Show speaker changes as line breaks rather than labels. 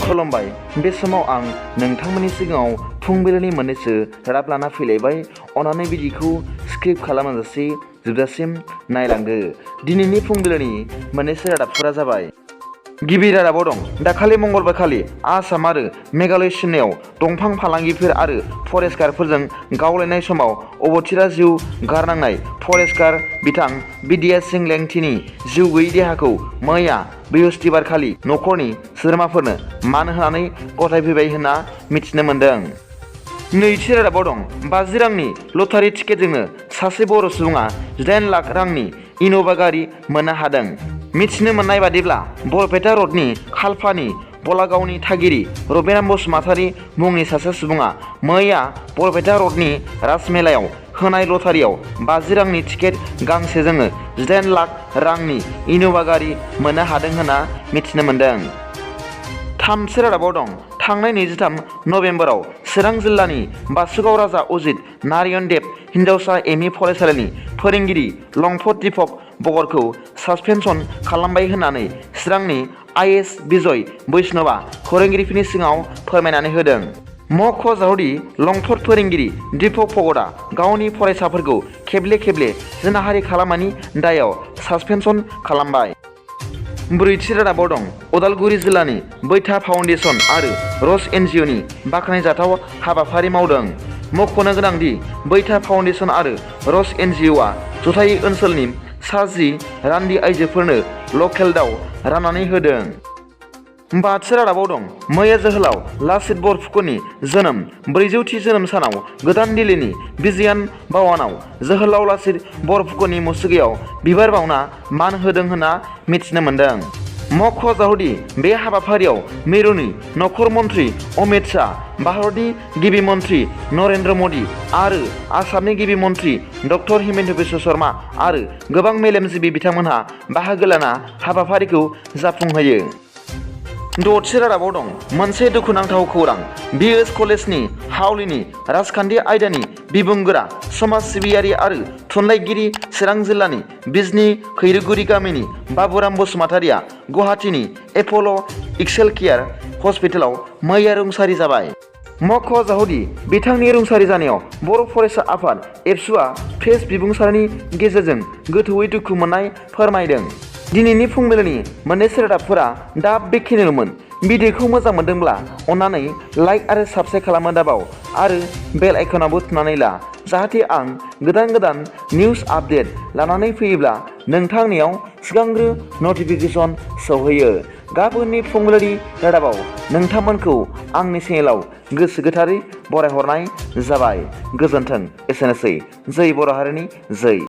खुलुमबाय। बे समाव आं नोंथांमोननि सिगाङाव फुंबिलिनि मोननैसो रादाब लाना फैलायबाय। अन्नानै भिडिअखौ स्किप खालामाजासे जोबजासिम नायलांदो। दिनैनि फुंबिलिनि मोननैसो रादाबफोरा जाबाय। गिबि रादाबाव दं, दाखालि मंगलबार खालि आसाम आरो मेघालय सिमनायाव दंफां फालांगिफोर आरो फरेस्टगारफोरजों गावलायनाय समाव अबथिरा जिउ गारनांनाय फरेस्टगार बिथां बिद्या सिं लेंथिनि जिउ गैयै देहाखौ मैया बृहस्पतिबार खालि नखरनि सोद्रोमाफोरनो मान होनानै गथायफैबाय होनना मिथिनो मोन्दों। नैथि रादाबाव दं, 50 रांनि लटारि टिकेटजोंनो सासे बर' सुबुङा 18 लाख रांनि इन'भा गारि मोननो हादों। मिथिनो मोननाय बादिब्ला बरपेटा रडनि खालपानि बलागावनि थागिरि रबिराम बसुमतारी मुंनि सासे सुबुङा मैया बरपेटा रडनि राजमेलायाव होनाय लटारियाव 50 रांनि टिकेट गांसेजोंनो 18 लाख रांनि इन'भा गारि मोननो हादों होनना मिथिनो मोन्दों। थामथि रादाबाव दं, थांनाय 23 नभेम्बराव चिरां जिल्लानि बासुगाव राजा अजित नारायण देब हिन्जावसा एमइ फरायसालिनि फोरोंगिरि लंफट दीपक बगरखौ सासपेनसन खालामबाय होननानै चिरांनि आइएएस बिजय बैष्णबआ खौरांगिरिफोरनि सिगाङाव फोरमायनानै होदों। मख'जाथावदि लंफट फोरोंगिरि दीपक बगरआ गावनि फरायसाफोरखौ खेबले खेबले जिनाहारि खालामनायनि दायाव सासपेनसन खालामबाय। ब्रैथि रादाबाव दं, उदालगुरि जिल्लानि बैथा फाउन्डेसन आरो रस एनजिअनि बाख्नायजाथाव हाबाफारि मावदों। मख'नो गोनांदि बैथा फाउन्डेसन आरो रस एनजिअआ जथायै ओनसोलनि सा 10 रान्दि आइजोफोरनो लकेल दाउ राननानै होदों। बाथि रादाबाव दं, मैया जोहोलाव लाचित बरफुकननि जोनोम 400थि जोनोम सानाव गोदान दिल्लीनि बिजयान भवनाव जोहोलाव लाचित बरफुकननि मुसुखायाव बिबार बावना मान होदों होनना मिथिनो मोन्दों। मख'जाथावदि बे हाबाफारियाव मिरुनि नखर मन्त्रि अमित शाह, भारतनि गिबि मन्त्रि नरेन्द्र मदि आरो आसामनि गिबि मन्त्रि डक्टर हिमन्त बिश्व शर्मा आरो गोबां मेलेमजिबि बिथांमोनहा बाहागो लाना हाबाफारिखौ जाफुंहोयो। द'थि रादाबाव दं, मोनसे दुखुनांथाव खौरां। बिएस कलेजनि हावलिनि राजखान्थि आयदानि बिबुंगोरा समाज सिबियारि आरो थुनलाइगिरि चिरां जिल्लानि बिजनी खैरोगुरि गामिनि बाबुराम बसुमतारीया गुवाहाटीनि एप'ल' एक्सेल केयार हस्पिटालाव मैया रुंसारि जाबाय। मख'जाथावदि बिथांनि रुंसारि जानायाव बर' फरायसा आफाद एबसुआ प्रेस बिबुंसारनि गेजेरजों गोथौयै दुखु मोननाय फोरमायदों। दिनैनि फुंबिलिनि मोननैसो रादाबफोरा दा बेखिनिल'मोन। भिडिअखौ मोजां मोनदोंब्ला अन्नानै लाइक आरो साबस्क्राइब खालामनो दाबाव आरो बेल आइकनावबो थुनानै ला, जाहाथे आं गोदान निउस आपडेट लानानै फैयोब्ला नोंथांनियाव सिगांग्रो नटिफिकेसन सौहैयो। गाबोननि फुंबिलिनि रादाबाव नोंथांमोनखौ आंनि चेनेलाव गोसो गोथारै बरायहरनाय जाबाय। गोजोन्थों। एसेनोसै। जै बर' हारिनि जै।